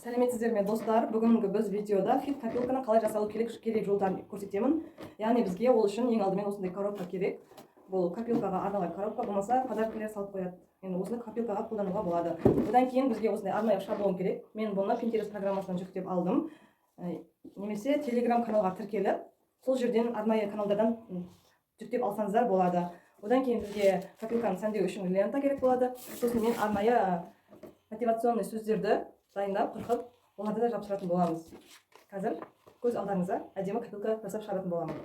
Сәлеметсіздер ме, достар! Бүгінгі біз видеода хит копилканы қалай жасалу керек жолдарын көрсетемін. Яғни бізге ол үшін ең алдымен осындай коробка керек. Бұл копилкаға арналған коробка, болмаса подаркілер салып қояды. Енді осыны копилкаға қолдануға болады. Одан кейін бізге осындай арнайы шаблон керек. Мен бұны Pinterest программасынан жүктеп алдым. Немесе Телеграм каналға тіркеліп, сол жерден арнайы каналдардан жүктеп алсаңыздар болады. Одан кейін бізге копилканы сәндеу үшін лента керек болады. Сосын мен арнайы мотивационный сөздерді дайындап, қырқып, оларды да жапсыратын боламыз. Қазір көз алдарыңызға әдемі копилка жасап шығаратын боламын.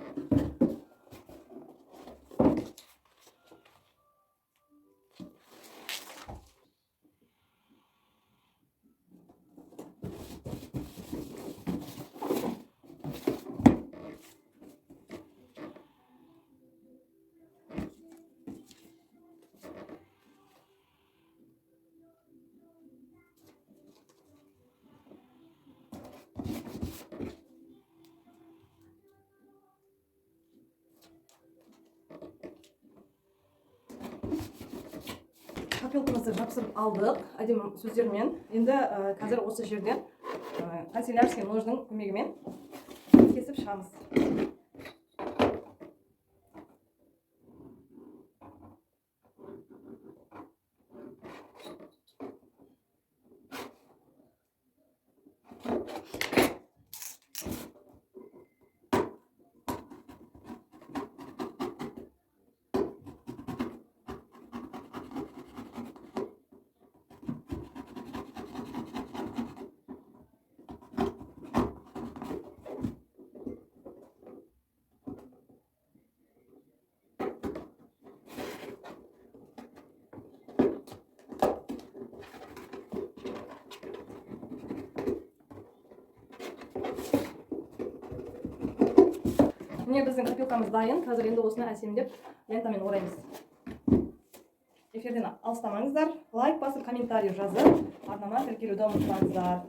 Копилкамызды жапсырып алдық әдемі сөздермен. Енді қазір осы жерден канцелярский нождың көмегімен кесіп шығамыз. Міне, біздің копилкамыз дайын. Қазір енді осыны әсемдеп, лентамен ораймыз. Эфирден алыстамаңыздар, лайк басып, комментарий жазып, арнама тіркелуді ұмытпаңыздар.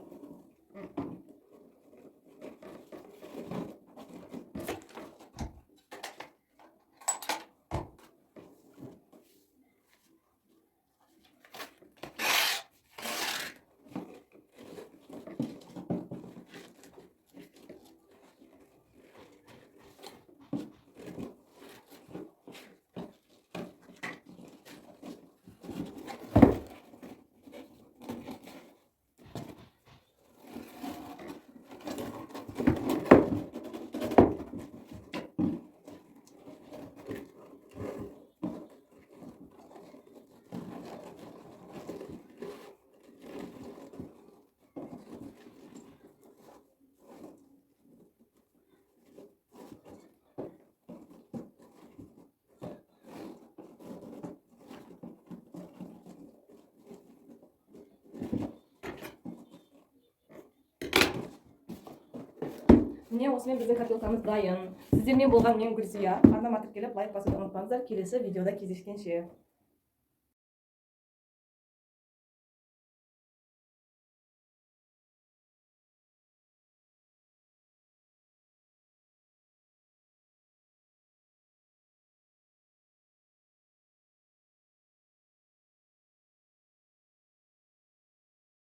Міне, осымен біздің копилкамыз дайын. Сіздермен болған мен, Гүлзия. Арнама тіркеліп, лайк басуды ұмытпаңыздар. Келесі видеода кездескенше!